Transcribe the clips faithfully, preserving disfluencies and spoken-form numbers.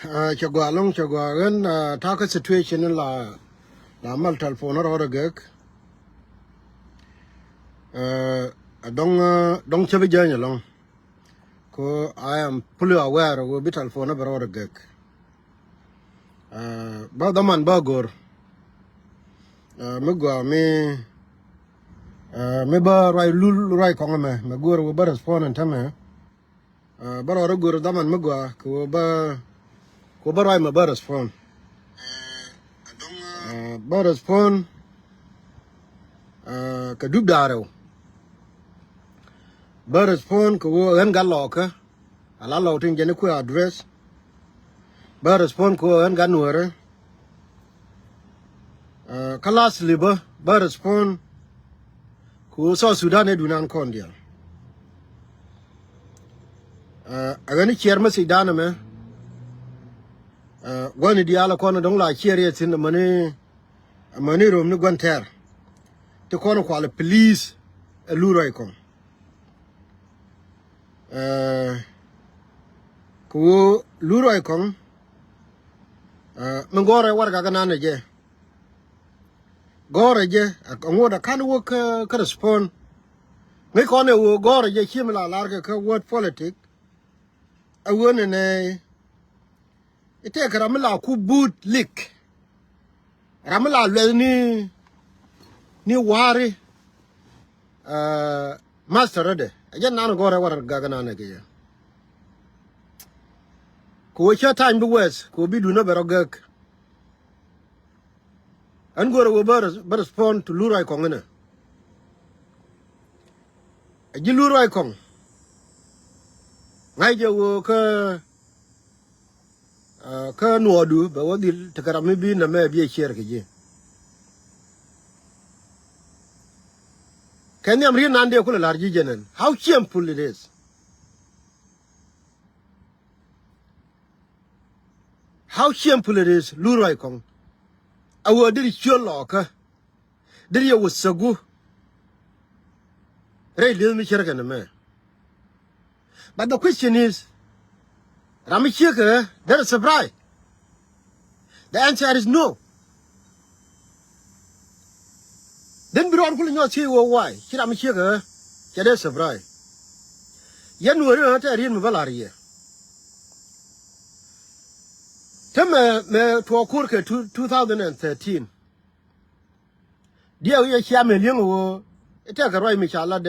Cɛ gɔaa ɛlɔ̱ŋ, cɛ gɔaa. Ɣän ta̱a̱ kä situation in la, la mal telephone rɔɔdɛ gek. Ɛ dɔ̱ŋ, dɔ̱ŋ cä bi jäny ɛlɔ̱ŋ. Ko I am fully aware ɣöö bi telephone bɛ rɔɔdɛ gek. Bä dhaman bä go̱r mi gɔaa mi, mi bä ruac lul ruac kɔŋ ɛmɛ mɛ go̱r ɣöö bä respond ɛn tämɛ. Bä rɔɔdɛ go̱r dhaman mi gɔaa kɛ ɣöö bä, kɛ ɣöö bä ruac mɛ bä respond. Bä respond kɛ dup da̱ŋ rɛw. Bä respond kɛ ɣöö ɣän gat lɔɔkä. Ala lɔw tin jɛn i̱ kuɛ address. Bä respond kɛ ɣöö ɣän gat nuäärä. Kä lastly bä, bä respond kɛ ɣöö South Sudan ɛ dunan kɔn diaal. Ɛ ɣän i̱ ciɛɛr message dan ɛmɛ. Gua̱ni diaal ɛ kɔn dɔ̱ŋ la ciɛɛr yɛ thi̱n amäni, amäni rom ni gua̱n tɛɛr. Ti kɔn kualɛ please ɛ lul ruac kɔŋ. Kɛ ɣöö lul ruac kɔŋ. Min gɔ̱rɛ warɛgak ɛnan ɛ jɛ. Gɔ̱rɛ jɛ ɛ ŋot ɛ ka̱n wä kä, kä respond. Ŋäc kɔn ɛ ɣöö gɔ̱rɛ jɛ ci mi la lar kɛ kä word politic. Ɛ ɣöö nɛnɛ i̱ tëëkɛ ram mi la ku buut lik. Ram mi la luɛth ni, ni wa̱a̱ri. Master rɛdɛ ɛ jɛn nan gɔ̱rɛ warɛgak ɛnan ɛ kɛ jɛ. Kɛ ɣöö cä ta̱ny bi wɛth kɛ ɣöö bi duundä bɛ rɔ gek. Ɣän go̱rɛ ɣöö bä, bä respond to lul ruac kɔŋ inɛ. Ɛ ji̱ lul ruac kɔŋ. Ŋa̱c jɛ ɣöö kä, kä nuɔɔdu bɛ wä dhil tekɛ ram mi bi nɛmɛ bi ɛ ciɛɛr kɛ ji̱. Kɛ nhiam riet nan dee kulɛ la̱r ji̱ jɛn ɛn. How shameful it is. How shameful it is, lul ruac kɔŋ. A ɣöö deri ciöl lɔɔkä. Deri yɛ wä thäku. Rɛy li̱eth mi cärkɛ nɛmɛ. But the question is, ram mi ciek ɛ deri surprise. The answer is no. Then bi rɔɔd kulɛ nyɔk thiec ɣöö why ci ram mi ciek ɛ cɛ dee surprise. Yɛn nuɔ̱ɔ̱ri ɣä tɛ riet mi bä la̱r yɛ. Te mɛ, mɛ tuɔɔk ko̱r kɛ two, two thousand and thirteen. Diɛw yɛ cia mɛ li̱eŋ ɣöö i̱ tɛkɛ ruac mi ca lat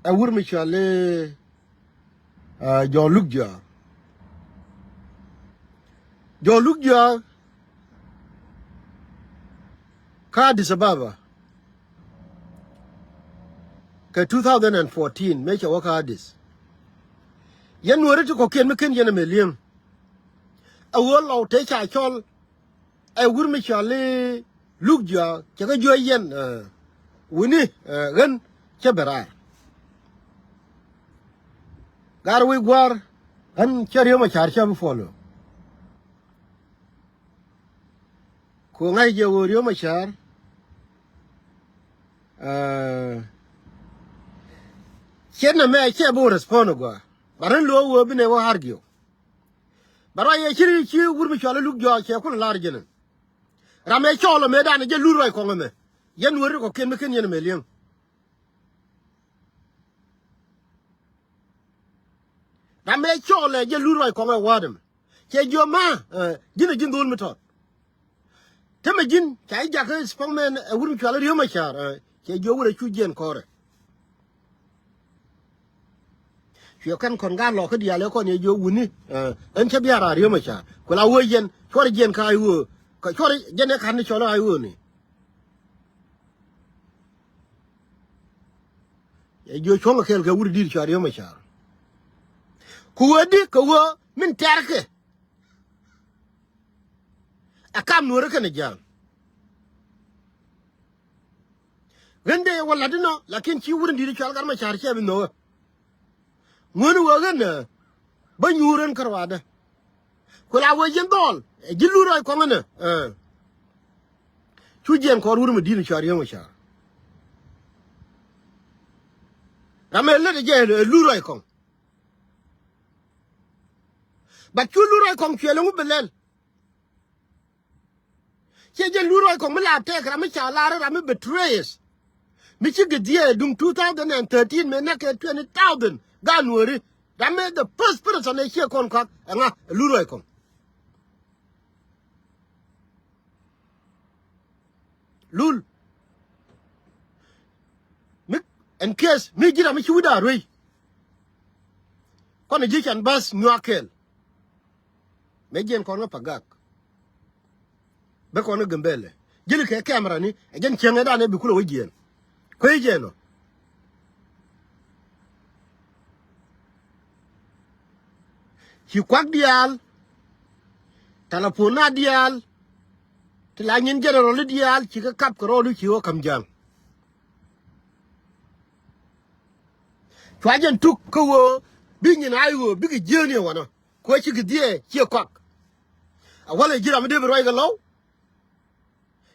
ɛ wur mi cɔal i̱ Jɔɔk Luk Jɔɔk. Jɔɔk Luk Jɔɔk kä Addis Ababa kɛ two thousand and fourteen mëë cɛ wä kä Addis. Yɛn nuɔ̱ɔ̱ri ti kɔ̱kiɛn mi ken yɛn ɛmɛ li̱eŋ. Ɛ ɣöö lɔw te ca cɔl ɛ wur mi cɔal i̱ Luk Jɔɔk cɛ kɛ jiök yɛn, ɛ, wuni, ɛ, ɣän cä ben raar. Gar wi̱i̱ gua̱a̱r ɣän cä Riek Machar cä bi follow. Ku ŋa̱c jɛ ɣöö Riek Machar, ɛ, cɛ nɛmɛ cɛ bi wä respond agua. Ba ɣän lo̱o̱k ɣöö bi nɛ wä argue. Bɛ ruac yɛ ci ri ci wur mi cɔal i̱ Luk Jɔɔk cɛ kulɛ lar jɛn ɛn. Ram ɛ cɔɔl ɛmɛ dan ɛ jɛ lul ruac kɔŋ ɛmɛ. Yɛn weri kɔ̱kiɛn mi ken yɛn ɛmɛ li̱eŋ. Ram ɛ cɔɔl ɛ jɛ lul ruac kɔŋ ɛ wa̱a̱t ɛmɛ. Cɛ jiök ma, ɛ, ji̱n ɛ ji̱n dho̱l mi tɔt. Te mɛ ji̱n ca ji̱ jakä spokesman ɛ wur mi cɔal i̱ Riek Machar, ɛ, cɛ jiök wur ɛ cu jiɛn kɔrɛ. Cuɛ kɛn kɔn gaat lɔk kä diaal ɛ kɔn yɛ jiök wuni, ɛ, ɛn cä bia raar Riek Machar. Ku la wee yɛn cuɔr jiɛn kä ay ɣöö, kä cuɔr jɛn ɛ ka̱n ni cɔl ay ɣöö ni. Yɛ jiök cuɔ̱ŋ ɛ kɛɛl kɛ wur di̱t cɔal Riek Machar. Ku wee di kɛ wee min tɛ̈rkɛ. Ɛ kam nuɔ̱ɔ̱ri kɛnɛ ja̱a̱ŋ. Ɣän dee wä la̱t inɔ, lakin ci wur in di̱t cɔal Gat Machar cɛ bi nhökä. Ŋuäni wee ɣän ɛ bä nyuur ɣän kä ruaadä. Ku la wee ji̱n dhɔl ɛ ji̱ lul ruac kɔŋ inɛ, ɛ. Cu jiɛn kɔɔr wur mi di̱t cɔal Riek Machar. Ram ɛ lät ɛ jɛ ɛ lul ruac kɔŋ. But cu Lul Ruac Kɔŋ cuɛ lɛ ŋu bi lɛl. Ciɛ jɛn Lul Ruac Kɔŋ mi la tɛk ram mi ca lar ram mi betrayers. Mi ci gɛ dhiee duŋ two thousand and thirteen mi näk kɛ twenty thousand gaat Nuɔri. Ram mi the first person ɛ ciɛ kɔn kɔak ɛŋa ɛ Lul Ruac Kɔŋ. Lul. Mi ɛn case mi ji̱ ram mi ci wi̱cda ruey. Kɔn ji̱ can bäth nyuak kɛɛl. Mëë jiɛn kɔn kä Pagak. Bä kɔn kä Gambɛlɛ. Ji̱n kɛ camera ni ɛ jɛn cieŋɛ dan ɛ bi kulɛ wä jiɛn. Kuey jiɛn ɔ. Ci kuak diaal. Talapon na diaal. Ti la nyin general diaal ci kä kap kɛ rɔɔdu ci wä kam ja̱a̱ŋ. Cua jɛn tuk kä ɣöö bi nyin a i̱ ɣöö bikɛ jiääni ɛ wanɔ. Kuɛ cikɛ dhiee ciɛ kɔak. A walɛ ji̱ ram mi dee bi ruac kɛ Lɔw.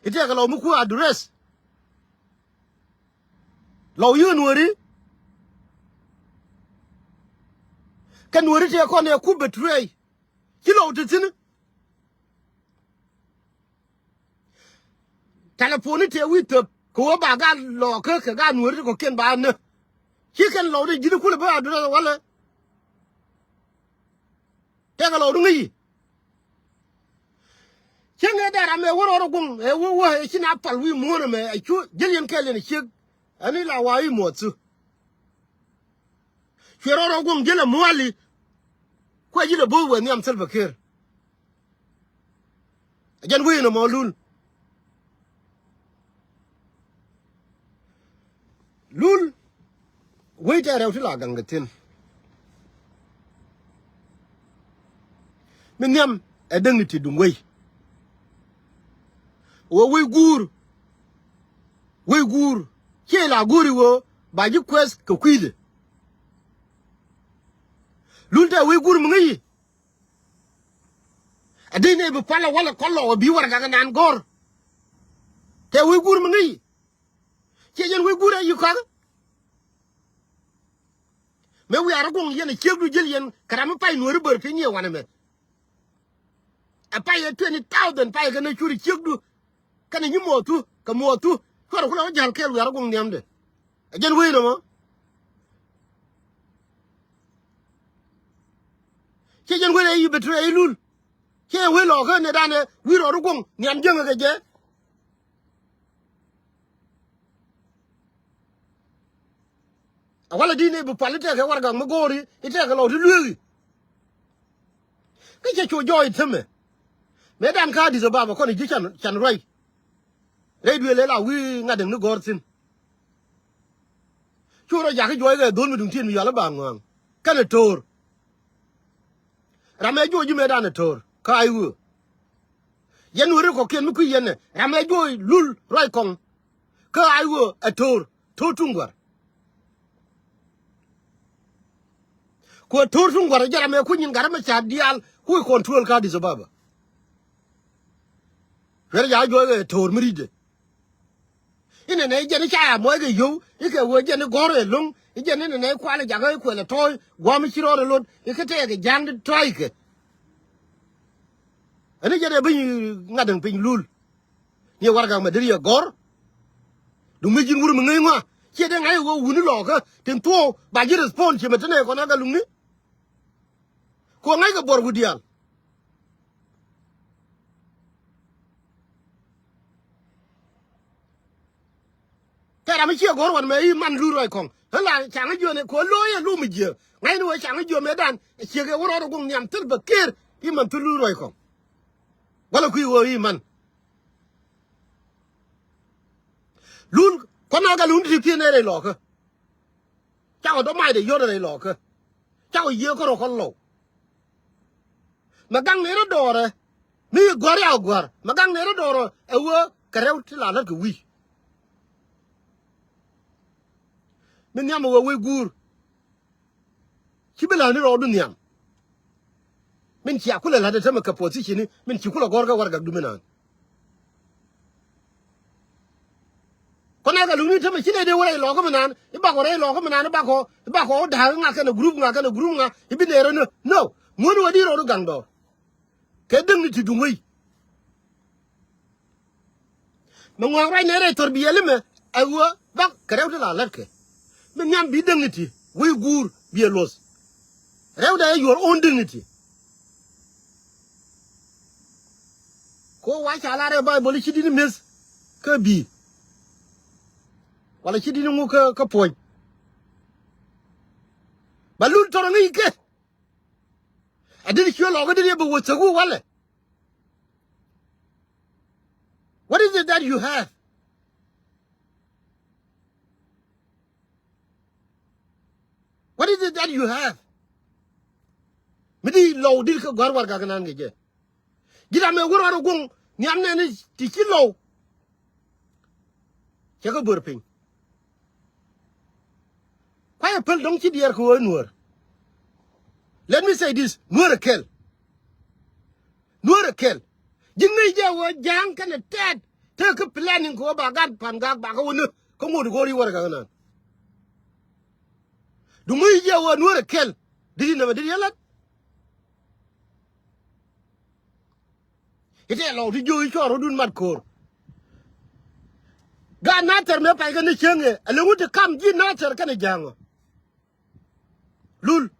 I̱ tɛkɛ Lɔw mi kuɛ address. Lɔw yiëë Nuɔri. Kɛ Nuɔri tëë kɔn ɛ ku betray. Ci Lɔw te thi̱n. Talapon ni tëë wi̱i̱ thöp kɛ ɣöö ba gaat Lɔɔkä kɛ gaat Nuɔri ti kɔ̱kiɛn ba nä. Ci kɛn Lɔw ti ji̱n kulɛ bä address walɛ. Tɛkɛ Lɔw ti ŋäc i̱. Cäŋ ëë dee ram ëë wä rɔɔdä guɔ̱ŋ ëë wä wä ëë ci na pal wi̱i̱ muɔ̱ɔ̱n ɛmɛ ɛ cu jäl yɛn kɛɛl yɛn ɛ ciek. Ɛn i̱ la wa i̱ muɔth thu. Cuɛ rɔɔdä guɔ̱ŋ jäl ɛ muali. Kuɛ ji̱ lɛ bo̱o̱th wee nhiam Salva Kiir. Ɛ jɛn wee in ɛmɔ Lul. Lul. Wec tɛɛr rɛw ti la gaŋ kɛ thi̱n. Mi nhiam ɛ däŋ ni ti duŋ wec. Wee wec guur. Wec guur. Ciɛ la guur i̱ wee ba ji̱ kuɛth kɛ kui̱dɛ. Lul tɛɛr wec guur mi ŋäc i̱. Ɛ dee nɛy bi pal ɛ walɛ kɔn Lɔw ɛ bi warɛgak inan gɔ̱r. Tɛɛr wec guur mi ŋäc i̱. Ciɛ jɛn wec guur ɛ yi kɔak. Mëë wiaa rɔ guɔ̱ŋ yɛn ɛ ciekdu jäl yɛn kɛ ram mi pay Nuɔri bär piny yɛ wanɛ mɛ. Ɛ pay ɛ twenty thousand pay kɛ nɛ curi ciekdu. Kɛnɛ nyi muɔthu kɛ muɔthu. Cuarɛ kulɛ wä ja̱l kɛɛl wiaa rɔ guɔ̱ŋ nhiamdɛ. Ɛ jɛn wec nɔmɔ. Ciɛ jɛn wec ɛ yi betray ɛ yi Lul. Ciɛ jɛn wec Lɔɔkä nɛ danɛ wi̱i̱ rɔɔdu guɔ̱ŋ nhiam jiäŋɛ kɛ jɛ. A walɛ di̱t ni bi pal i̱ tɛkɛ warɛgak mi go̱o̱ri i̱ tɛkɛ Lɔw ti lueeki. Kä cɛ cu jɔɔc i̱ themɛ. Mëë dan kä Addis Ababa kɔn i̱ ji̱ can, can ruac. Rɛy duëël ëë la wi̱i̱ ŋa̱t däŋ ni gɔ̱r thi̱n. Cu rɔ jakä juɔc kɛ dho̱l mi duŋ ti̱n mi yual i̱ ba ŋɔaŋ. Kɛnɛ to̱o̱r. Ram ɛ juɔc ji̱ mëë dan ɛ to̱o̱r kä a i̱ ɣöö. Yɛn weri kɔ̱kiɛn mi kui̱ yɛn ɛ ram ɛ juɔc Lul Ruac Kɔŋ. Kä a i̱ ɣöö ɛ to̱o̱r, to̱o̱r tuŋ gua̱r. Ku ɛ to̱o̱r tuŋ gua̱r ɛ jɛ ram ɛ kui̱ nyin gat ram ɛ ca diaal ku i̱ control kä Addis Ababa. Cuɛ rɔ jakä juɔc kɛ to̱o̱r mi ri̱tdɛ. Inɛnɛ i̱ jɛn i̱ ca ya muɔc kɛ yio̱w i̱ kɛ wee jɛn i̱ gɔ̱r ɛ lo̱ŋ i̱ jɛn inɛnɛ i̱ kual i̱ jakä i̱ kuɛl ɛ tɔ̱ɔ̱c gua̱a̱m i̱ ci rɔɔdɛ lot i̱ kä tɛɛk i̱ ja̱a̱ŋ ti tɔ̱a̱ckɛ. Ɛn i̱ jɛn ɛ bi ŋa̱t däŋ piny Lul. Ni ɛ warɛgak mɛ deri yɛ gɔ̱r. Duŋ mi ji̱n wur mi ŋäc ŋɔa ciɛ dee ŋa̱c ɛ wee wuni Lɔɔkä tin thuɔɔk ba ji̱ respond ciɛ mɛ te nɛ kɔn ɛ kɛ luŋni. Ku ɛ ŋa̱c kɛ buɔr wi̱i̱ diaal. Tɛ ram mi ciɛ go̱r wan mɛ i̱ man Lul Ruac Kɔŋ. Ɣän la caŋ i̱ jiöni kɛ ɣöö lo̱o̱ yɛ lum i̱ jiääk. Ŋa̱cni wee caŋ i̱ jiöök mëë dan ɛ ciek ɛ wä rɔɔdɛ guɔ̱ŋ nhiam thil bɛ ker i̱ man thil Lul Ruac Kɔŋ. Walɛ kui̱ ɣöö i̱ man. Lul kɔn a gal wun ti thieen ɛ rɛy Lɔɔkä. Cakɔ dɔ̱ macdɛ yɔ̱t rɛy Lɔɔkä. Cakɔ yiëë kärɔ kɔn Lɔw. Mɛ gaŋ ni rɔ dɔɔrɛ mi gua̱r ya gua̱r mɛ gaŋ ni rɔ dɔɔrɛ ɛ wee kɛ rɛw ti la lät kɛ wi̱i̱. Mi nhiam ɛ wee wec guur. Ci bi la̱t ni rɔɔdu nhiam. Min cia kulɛ la̱t ɛ tämɛ kɛ position ni min ci kulɛ gɔ̱r kɛ warɛgakdu mi naan. Kɔn ɛ kɛ lukni tämɛ ci nɛ dee wä rɛy Lɔɔkä mi naan i̱ bakɔ rɛy Lɔɔkä mi naan i̱ bakɔ i̱ bakɔ wä da̱a̱k i̱ ŋa kɛnɛ group ŋa kɛnɛ group ŋa i̱ bi nɛɛrä nä no. Ŋuɔ̱n wä di rɔɔdu gaŋ dɔɔr. Kɛ dignity duŋ wei. Mɛ ŋuaŋ ruac nɛ rɛy thɔr bi yɛl imɛ ɛ ɣöö bak kɛ rɛw ti la la̱tkɛ. Bi nhiam bi dignity wei guur bi ɛ luɔth. Rɛwdɛ ɛ your own dignity. Ko wa ca lar ɛ Bible ci di̱t ni mi̱th kä bi̱i̱. Wala ci di̱t ni ŋuk kä, kä puɔ̱ny. Ba lul tɔrɔ ŋäc kɛ. A dit ciö lɔk a dit yɛ bɛ wä thäk wä walɛ. What is it that you have? What is it that you have? Mi di lɔw dit kä gɔ̱a̱r warɛgak nan kɛ jɛ. Ji̱ ram ɛ wä rɔɔd ɛ guɔ̱ŋ nhiam nɛn ti ci lɔw. Cɛ kɛ bör piny. Kuayɛ päl dɔ̱ŋ ci diɛɛr kɛ ɣöö nuäär. Let me say this, nuäär ɛ kɛl. Nuäär ɛ kɛl. Ji̱ ŋäc jɛ ɣöö ja̱a̱ŋ kɛnɛ tɛɛt tekɛ planning kɛ ɣöö ba gat Pangak ba kɛ wä ni kä ŋot go̱o̱r i̱ warɛgak nan. Duŋ ŋäc jɛ ɣöö nuäär ɛ kɛl. Dit inɛmɛ dit yɛ la̱t. Itɛ lɔw ti jiök i̱ cuarɛ rɔ̱dun mat ko̱o̱r. Gaat Nathɛr mëë pay kɛn ni cieŋ ɛ, ɛ leŋ wut ti kam ji̱ Nathɛr kɛnɛ ja̱a̱ŋ ɔ. Lul.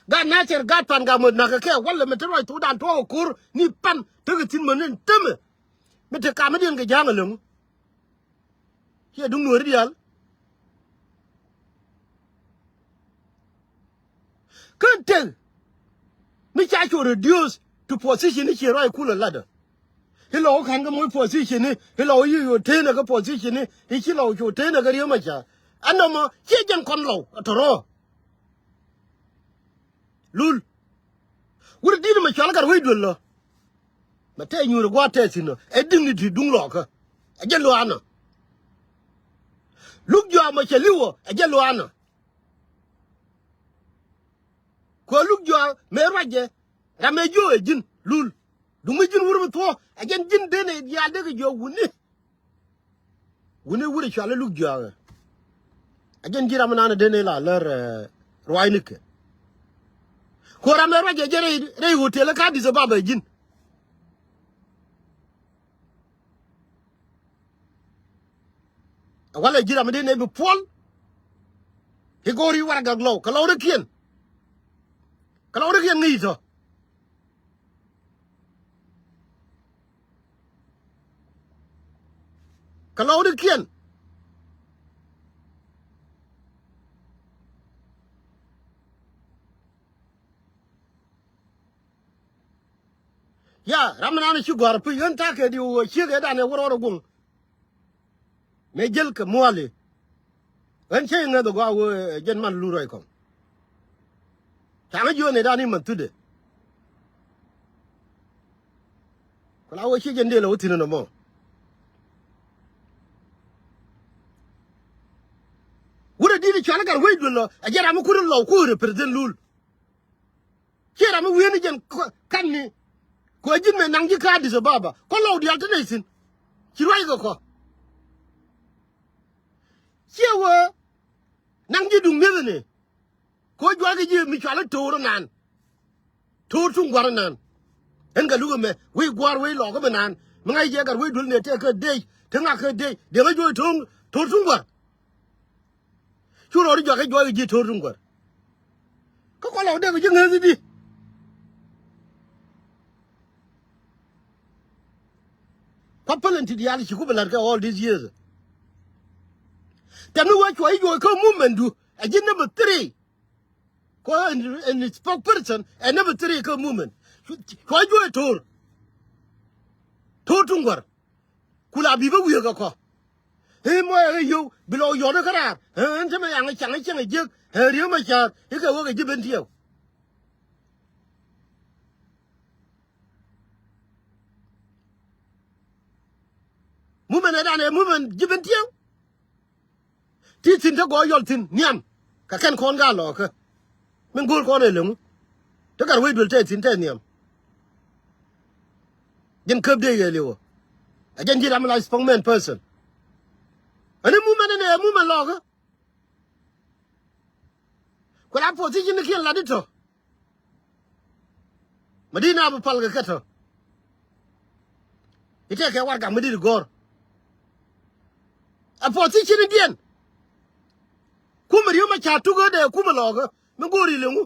Gaat Nathɛr, gaat Pangak mɔ na̱kɛ kɛ walɛ mi te ruac thokdan tuɔɔk ɛ ko̱r ni pan tekɛ thi̱n mɔ ni temɛ. Mi te kamä diɛn kɛ ja̱a̱ŋ ɛ leŋ. Ciɛ duŋ nuɔ̱ɔ̱ri diaal. Kä tek mi ca cu reduce to position i̱ ciɛ ruac kulɛ latdä. I̱ lɔw ka̱n kä moc position i̱, i̱ lɔw i̱ cu tenɛ kä position i̱, i̱ ci lɔw cu tenɛ kä Riek Machar. Ɛn nɔmɔ ciɛ jɛn kɔn lɔw a tɔ̱rɔ̱. Lul. Wur di̱t mɛ cɔal gat wec duel lɔ. Mɛ tɛɛ nyuur ɛ gua̱a̱th tɛɛ thi̱n ɔ ɛ dignity duŋ lɔɔkä. Ɛ jɛ luaanä. Luk jɔak mɛ cɛ li̱w ɔ ɛ jɛ luaanä. Kuɛ luk jɔak mëë ruacɛ. Ram ɛ jiök ɛ ji̱n Lul. Duŋ mi ji̱n wur mi thuɔ̱k ɛ jɛn ji̱n den ɛ diaal dee kɛ jiök wuni. Wuni wur ɛ cɔal i̱ Luk Juaak ɛ. Ɛ jɛn ji̱ ram inan ɛ den ila lär, eh, ruaacnikɛ. Ko ram ɛ ruac ɛ jɛ rɛy, rɛy hotel ɛ ka Addis Ababa ɛ ji̱n. Ɛ walɛ ji̱ ram ɛ den ɛ bi puɔl. I̱ go̱o̱ri warɛgak lɔw kɛ lɔw rɛkiɛn. Kɛ lɔw rɛkiɛn ŋi̱i̱c tɔ. Kɛ lɔwdikiɛn. Ya ram mi nan ci gɔ̱a̱r pi ɣän takɛ di wä ciek ɛ dan ɛ wä rɔɔd ɛ guŋ. Mëë jäl kɛ muali. Ɣän cä iŋäth ɛ gɔaa wee jɛn man lurɔy kɔŋ. Caŋä jiöni dan i̱ man thudɛ. Ku la wee ci jɛn dee lɛ wä thi̱n ɛnɔ mɔ. Wurɛ di̱t i̱ cual i̱ gat wec duël lɔ ɛ jɛn ram mi kut in lɔw ku represent lul. Ciɛ ram mi wi̱i̱ni jɛn kɔ-, kamni. Kɔ ji̱n mɛ naŋ ji̱ kä Addis Ababa kɔ lɔw diaal te nɛy thi̱n. Ci ruac kɛ kɔ. Ciɛ wee naŋ ji̱ duŋ mi̱ethni. Kɔ jua̱a̱k ji̱ mi cual i̱ to̱o̱r inan. To̱o̱r tuŋ gua̱r inan. Ɛn kɛ luk ɛmɛ wec gua̱r wec lɔɔk ɛmɛ nan mi ŋa̱c jɛ gat wec duel nɛ tɛk kä dec te ŋak kä dec deŋ ɛ juɔc to̱o̱r, to̱o̱r tuŋ gua̱r. Cu rɔɔd i̱ juak i̱ juɔc kɛ ji̱ to̱r tuŋ kuäär. Kä kɔn lɔk dee kɛ ji̱ ŋäth i̱di. Kua̱ päl ɛn ti diaal ci ku bi la̱t kɛ all these years. Tɛm ni wee cuɔc i̱ juɔc kä movement du ɛ ji̱ number three. Kɔ ɛn, ɛn spokesperson ɛ number three kä movement. Cuɔc i̱ juɔc to̱r. To̱r tuŋ kuäär. Ku la bi bä wi̱i̱ kɛ kɔ. Ëë mɔ ɛ yio̱w bi lɔ yɔt kä raar. Ëë ɛn te mɛ yaŋ cäŋ cäŋ jiäk. Ëë Riek Machar i̱ kɛ wä kɛ ji̱ ben tiɛw. Mumɛn ɛ dan ɛ mumɛn ji̱ ben tiɛw. Ti thi̱n te gɔɔ yɔl thi̱n nhiam. Kɛ kɛn kɔn gaa lɔɔkä. Min go̱o̱r kɔn ɛ leŋu. Te gat wec duel te thi̱n te nhiam. Jɛn käp dee yɛ liwä. Ɛ jɛn ji̱ ram la spokesman person. Ɛn i̱ mumɛn ɛn ɛ mumɛn lɔɔkä. Ku la position ni kiɛn lat itɔ. Ma di na bi pal kɛ kɛ tɔ. Itɛ kɛ warɛgak mi di di gɔr. A position ni diɛn. Kumɛ Riek Machar tukä dee kumɛ lɔkä mi go̱o̱ri leŋu.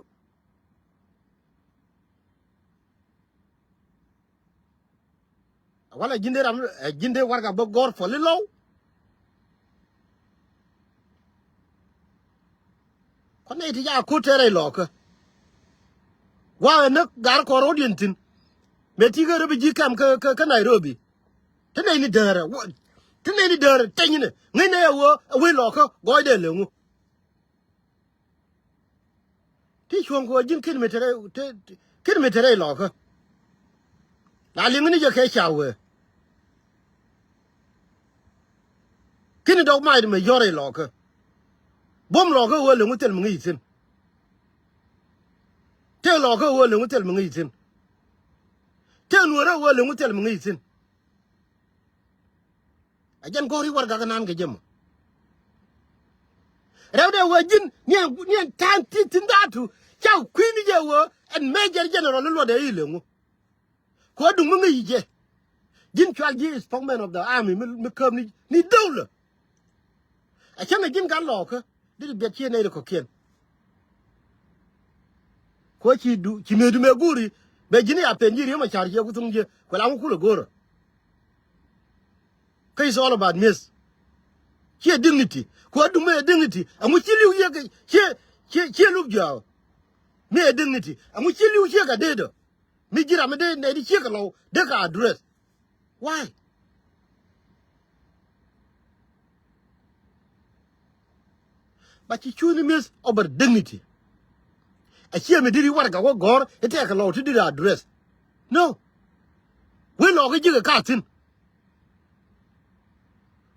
Wala ji̱n dee ram, eh, ji̱n dee warɛgak bä gɔr pɔli lɔw. Kɔn nɛy ti ca ko̱t tɛɛrɛ ilɔkä. Gua̱a̱k ɛ näk gar kɔn ro̱diɛn thi̱n. Mëë ti̱i̱ kä refugee camp kä, kä, kä Nairobi. Ti nɛy ni däärä. Ti nɛy ni däärä tɛny inɛ ŋäcnɛ ɛ ɣöö ɛ wec lɔkä gɔɔydɛ leŋu. Ti cuɔ̱ŋ kɛ ɣöö ji̱n kin mi te rɛy, te, kin mi te rɛy lɔkä. La liŋ ni jɛ kɛ ca wee. Kin dɔk mac mɛ yɔr rɛy lɔkä. Buɔ̱m lɔkä ɣöö leŋu thil mi ŋäc thi̱n. Tëë lɔkä ɣöö leŋu thil mi ŋäc thi̱n. Tëë nuɔ̱ɔ̱rä ɣöö leŋu thil mi ŋäc thi̱n. A jɛn gɔ̱ri warɛgak nan kɛ jɛ mɔ. Rɛwdɛ wee ji̱n niɛn, niɛn ta̱a̱n ti thi̱n da̱a̱tu. Ca kui̱ni jɛ wee ɛn Major General in luɔtdɛ i̱ leŋu. Kuɔ duŋ mi ŋäc jɛ. Ji̱n cual ji̱ spokesman of the army mi, mi käp ni, ni dowlä. A cäŋ a ji̱n gat lɔɔkä. Di di biɛt cië nɛy ri kɔ̱kiɛn. Kuɔ ci du, ci mëëdu mëë go̱o̱ri. Bɛ ji̱n ya pɛn ji̱ Riek Machar ciɛ ku thuŋ jiɛ. Kuɛ la ŋu kulɛ go̱o̱rä. Kä it's all about miss. Ciɛ dignity. Kuɛ duŋ mëë dignity. Ɛŋu ci li̱w ciɛ kɛ, ciɛ, ciɛ, ciɛ luk jɔaw. Mëë dignity. Ɛŋu ci li̱w ciɛ kɛ deet ɔ. Mi ji̱ ram mi dee nɛy di ciek kɛ lɔw dee kɛ address. Why? Ba ci cuuni miss over dignity. A ciɛ mi diri warɛgak wä gɔ̱r i̱ tɛk kɛ lɔw ti diri address. No. Wee lɔk i̱ ji̱ kɛ ka thi̱n.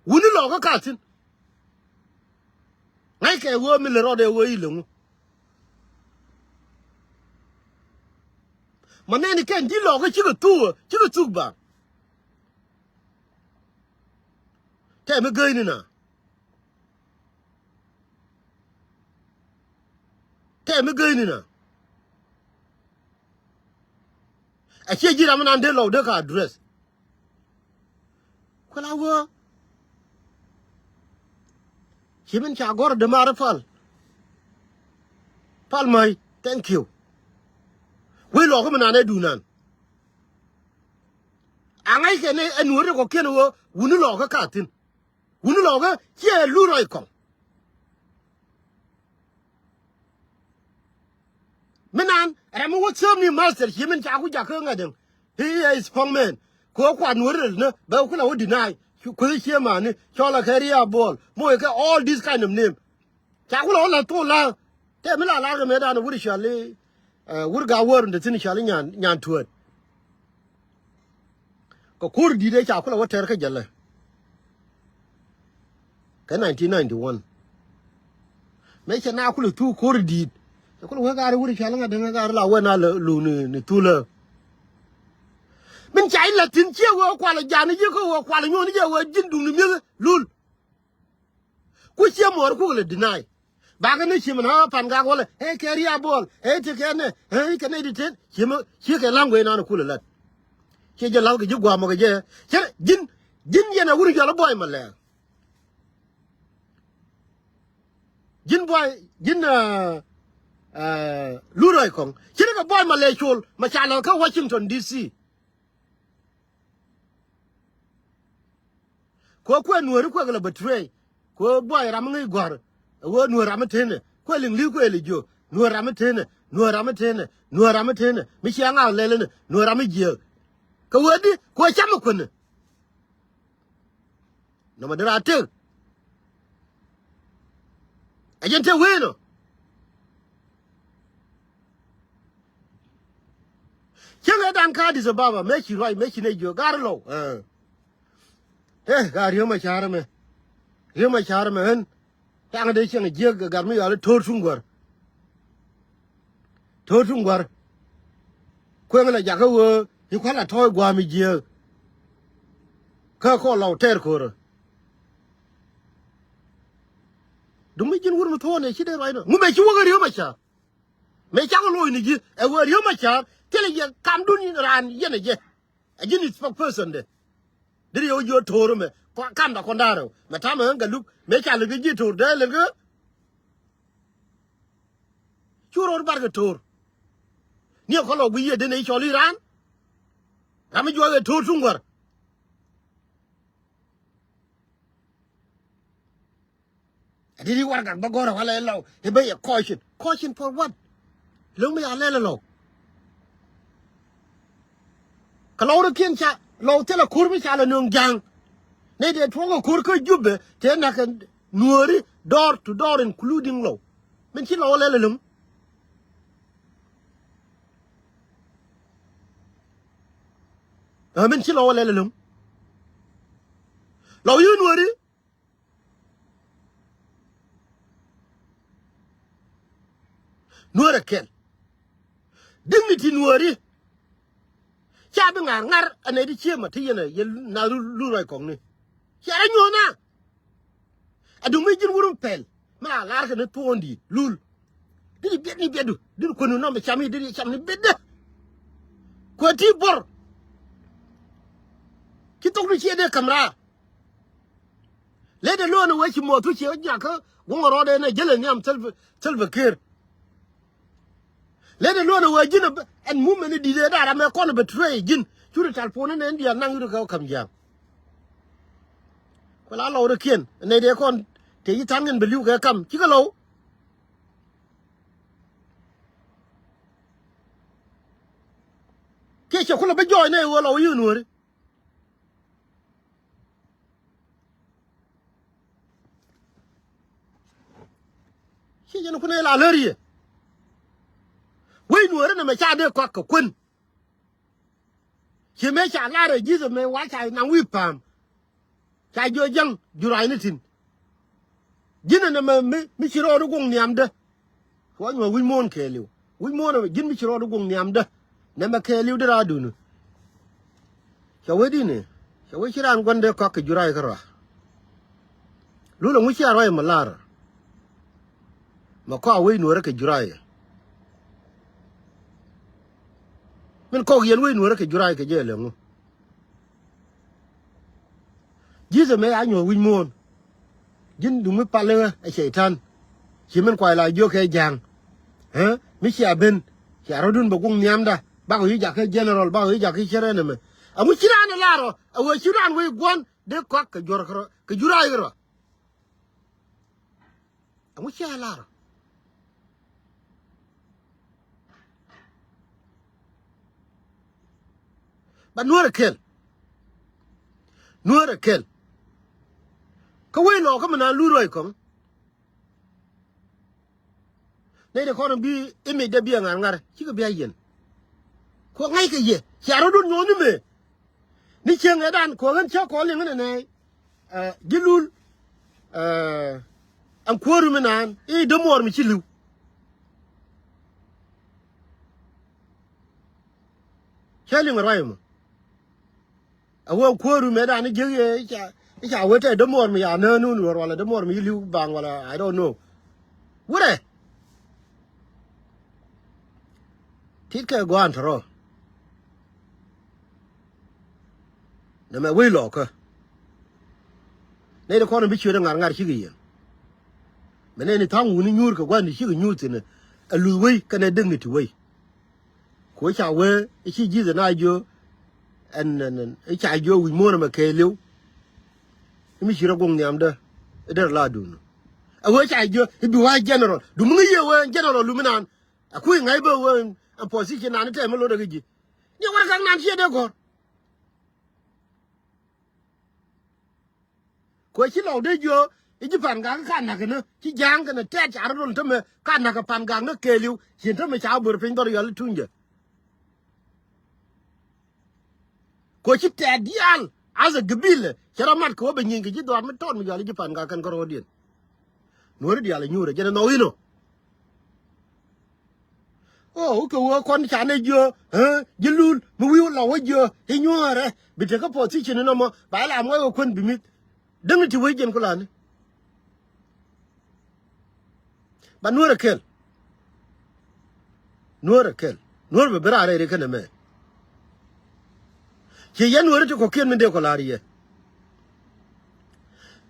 Wuni lɔkä ka thi̱n. Ŋa̱ckɛ ɣöö mi lɛ rɔɔdɛ ɣöö i̱ leŋu. Ma nɛni kɛn ji̱ lɔkä cikɛ thuk, cikɛ thuk ba. Tɛm mi geyni na. Tɛm mi geyni na. A ciɛ ji̱ ram mi nan dee lɔw dee ka address. Kuɛ la wee. Ci min ca gɔr dämaari pal. Pal ma̱y, thank you. Wee lɔk mi nan ɛ dunan. A ŋa̱ckɛ ni ɛ nuɔ̱ɔ̱ri kɔ̱kiɛn wee wuni lɔkä ka thi̱n. Wuni lɔkä ciɛ lu rɔy kɔŋ. Mi nan ram mi wä thööm ni master ci min ca ku jak kä ŋa̱t däŋ. He is pɔŋ mɛn. Kɛ wä kuat nuɔ̱ɔ̱ri rɛl ni bɛ wä kulɛ wä deny. Kueth cië mani cɔl a kɛ ria buɔl moc kɛ all this kind of name. Ca kulɛ wä la thok la tɛ mi la lar kɛ mëë dan wur cɔal i̱, eh, wur ga wär ni thi̱n cɔal i̱ nyan, nyan tuɔ̱t. Kɛ ko̱r di̱t ëë ca kulɛ wä tɛr kä jälɛ. Kɛ nineteen ninety-one. Mëë cɛ na kulɛ thuk ko̱r di̱t. Cɛ kulɛ wee gaari wuri cɔal ŋa̱t däŋ gaari la wee na lɛ luk ni, ni thulä. Min ca i̱ la̱t thi̱n ciɛ wee kualɛ jani ji̱ kä wee kualɛ nyuɔ̱n jiɛ wee ji̱n duŋni mi̱eth lul. Ku ciɛ muɔɔr kuk lɛ deny. Bakɛ ni ci min ɣä pan gak wälɛ ɛ kɛ ria buɔl ɛ ti kɛ nɛ ɛ kɛ nɛ di tet ci mi ci kɛ la̱ŋ guey nan kulɛ lät. Ci jɛ la̱th kɛ ji̱ guamɔ kɛ jɛ cɛ ji̱n ji̱n yɛn a wur jɔl buɔy ma lɛɛk. Ji̱n buɔy ji̱n lu rɔy kɔŋ ci ni kɛ buɔy ma lɛɛk col ma ca lɔth kä Washington D C. Kɛ ɣöö kuɛ nuääri kuɛ kɛ lɛ betray. Kɛ ɣöö buay ram mi ŋäc gua̱r ɛ ɣöö nuäär ram mi tënɛ kuɛ liŋ li̱w kuɛ lɛ jiök nuäär ram mi tënɛ nuäär ram mi tënɛ nuäär ram mi tënɛ mi cia ŋa̱th lɛl inɛ nuäär ram mi jiääk. Kɛ ɣöö di kɛ ɣöö cam mi kuänɛ. Nɔmɔ dee raan tëk. Ɛ jɛn tëk wee nɔ. Cieŋ ɛ dan ka Addis Ababa mëë ci ruac mëë ci nɛy jiök gar lɔw. Ɛ ɛ gar Riek Machar ɛmɛ. Riek Machar ɛmɛ ɣän. Taŋ dee cieŋ jiäk gat mi yɔal i̱ to̱r tuŋ guäär. To̱r tuŋ guäär. Kueŋ la jakä ɣöö i̱ kua̱l a tɔ̱ɔ̱c gua̱a̱m i̱ jiääk. Kä kɔn lɔw tɛɛr ko̱rä. Duŋ mi ji̱n wur mi thuɔ̱ɔ̱n ɛ ci dee ruac nɔ. Ŋu mëë ci wä kɛ Riek Machar. Mëë cakɔ lo̱c ni ji̱ ɛ wä Riek Machar. Thilɛ yɛ kamdun raan yɛn ɛ jɛ. Ɛ ji̱n spokesperson dɛ. Deri yɛ wä ji̱ wä to̱o̱r mɛ. Kamda kɔn da̱a̱r ɛ wä. Mɛ ta̱mɛ ɣän kɛ luk. Mëë ca lek ji̱ to̱o̱r dee lek ɣä. Cu ro̱r bar kɛ to̱o̱r. Ni ɛ kɔn lɔ guiy yɛ den ɛ cɔl i̱ raan. Ram mi juɔk ɛ to̱o̱r tuŋ gua̱r. Ɛ dee di warɛgak bä gɔ̱rä walɛ lɔw i̱ bä yɛ caution. Caution for what? Lo̱ŋ mi ya lɛl lɔw. Kɛ lɔw ri kiɛn ca lɔw thilɛ ko̱r mi ca lɛ nöŋ ja̱a̱ŋ. Nɛy dee tuɔ̱ŋ kɛ ko̱r kä Jubɛ tëë nak kɛ nuääri door to door including lɔw. Min ci lɔw lɛl lo̱ŋ. Ɛ min ci lɔw lɛl lo̱ŋ. Lɔw yi nuääri. Nuäär ɛ kɛl. Dignity nuääri. Ca bi ŋa̱r ŋa̱r ɛ nɛy ti ciemä ti yɛn ɛ yɛ nath lul ruac kɔŋni. Cia rɔ nyuɔ̱th na. Ɛ duŋ mi ji̱n wur mi pɛl mi la lar kɛ ni thuɔ̱ɔ̱ŋ di̱i̱t lul. Dini biɛt ni biɛtdu dini kuänu nɔmɛ cam i̱ dini cam ni biɛtdä. Kuɛ ti buɔr. Ci thok ni ciɛ dee ka̱m raar. Lede luɔ̱ɔ̱n ɛ wee ci muɔth wi̱c ciɛ wä nyakä guŋ ɛ rɔɔdɛ nɛ jälɛ nhiam Salva Kiir. Lede luɔ̱ɔ̱n ɛ wee ji̱n ɛn mumɛn i̱ di̱t ɛ da̱a̱r amɛ kɔn ɛ betray ji̱n. Curi tal puɔ̱n inɛ in diaal naŋ yut ɛ kɛ wä ka̱m jia̱a̱ŋ. Kuɛ la lɔw rɛ kiɛn ɛ nɛy dee kɔn tëë ci tha̱a̱ŋ in bɛ li̱w kɛ kam cikɛ lɔw. Kiɛ cɛ kulɛ bä jɔɔc nɛ ɣöö lɔw yi nuääri. Ci jɛn kun ɛ la lär yɛ. Wec nuääri nɛ mɛ ca dee kɔak kɛ kuän. Ci mëë ca lar ɛ ji̱th ɛmɛ wa ca naŋ wi̱i̱ pa̱a̱m. Ca jiɔ jäŋ jura̱a̱cni tin. Ji̱n ɛn ɛmɛ mi ci rɔɔdu guŋ nhiamdä. Kɛ wä nyuɔ̱th wi̱c muɔ̱ɔ̱n kɛɛliw wi̱c muɔ̱ɔ̱n ɛmɛ ji̱n mi ci rɔɔdu guŋ nhiamdä. Nɛmɛ kɛɛliw di raadun. Cɛ wee di̱n ɛ cɛ wee ci raan gua̱n dee kɔak kɛ jura̱a̱c kärɔa. Lul ɛŋu cia ruac ɛmɛ lar. Mɛ kɔak wec nuɔ̱ɔ̱rä kɛ jura̱a̱c ɛ. Min kɔk yɛn wec nuɔ̱ɔ̱rä kɛ jura̱a̱c kɛ jɛ ɛlɛ ŋu. Ji̱th ɛmɛ a nyuɔ̱th wi̱c muɔ̱ɔ̱n. Ji̱n duŋ mi pal iŋä ɛ cɛy-tan. Ci min kuay la jiök kɛ ja̱a̱ŋ. Ɛ mi cia ben cia rɔ̱dun bɛ guŋ nhiamda bakɔ yi̱ jakä general bakɔ yi̱ jakä cärɛ nɛmɛ. Ɛŋu ci raan ɛ lar ɔ ɛ wee ci raan wec guɔ̱n dee kɔak kɛ juɔ̱r kärɔa kɛ jura̱a̱c kärɔa. Ɛŋu cia lar. Ba nuɔ̱ɔ̱rɛ kɛl. Nuɔ̱ɔ̱rɛ kɛl. Kä wec lɔɔkä mi naan luth ruac kɔŋ. Nɛy de kɔn bi imec dee bi ɛ ŋa̱r ŋa̱r cikɛ bi a yɛn. Kuɔ ŋa̱ckɛ yɛ cia rɔ̱dun nyuɔ̱th ni mëë. Ni cieŋ ɛ dan kuɔ ɣän cä kɔn liŋ ni nɛy. Ji̱ lul. Ɛn kuäär mi naan i̱ dämuɔɔr mi ci li̱w. Cä liŋ ruac mɔ. A wee kuäär mi dan i̱ jiäk yɛ i̱ ca wee tɛ dämuɔɔr mi ya nään nun wala dämuɔɔr mi ci li̱w baŋ wala I don't know. Wurɛ. Ti̱tkɛ gua̱a̱n tɔ̱rɔ̱. Nɛmɛ wec lɔɔkä. Nɛy ti kɔn bi ciöt ɛ ŋa̱r ŋa̱r cikɛ yɛn. Mɛ nɛy ni tha̱a̱ŋ wuni nyuur kɛ gua̱n ti cikɛ nyuur thi̱n ɛ luth wec kɛnɛ däkni ti wec. Ku ca wee i̱ ci ji̱th ɛ na jiö ɛn ɛn i̱ ca jiö wi̱c muɔ̱ɔ̱n ɛmɛ kɛɛliw. I̱ mi ci rɔ guŋ nhiamdä i̱ derɛ la duun. Ɛ wee ca jiö i̱ bi wee general dumi ŋäc yɛ wee general lumi naan. A kui̱ ŋa̱c bä wen ɛn position nan tɛm mi lot ɛ kä ji̱. Ni warɛgak nan ciɛ dee gɔ̱r. Kuɛ ci lɔw dee jiö i̱ ji̱ pa̱n gak ka nakä ni ci ja̱a̱ŋ kɛnɛ tɛt ca rɔ dol tämɛ ka nakä pa̱n gak ni kɛɛliw. Cin tämɛ ca bör piny dhɔr yɔl i̱ tunyä. Kuɛ ci tɛt diaal as a gabila cɛ rɔ mat kɛ wä bɛ nyieny kɛ ji̱ dhɔaar mi tɔɔt mi yɔal i̱ ji̱ pa̱n gak kɛn kä ro̱o̱diɛn. Nuɔ̱ɔ̱ri diaal ɛ nyuurɛ jɛn ɛ nhɔk inɔ. O kɛ wee kɔn canɛ jiö ji̱ lul mi wi̱i̱ lɔ wä jiö i̱ nyuɔ̱ɔ̱rɛ bi tekä position inɔ mɔ ba ila muɔc wä kuän bi mi̱th. Däŋ ti wec jɛn kulani. Ba Nuäär ɛ kɛl. Nuäär ɛ kɛl. Nuäär bɛ bi raar rɛy ri kɛnɛ mɛ. Ci yɛn Nuäär ti kɔ̱kiɛn min dee kɔ la̱r yɛ.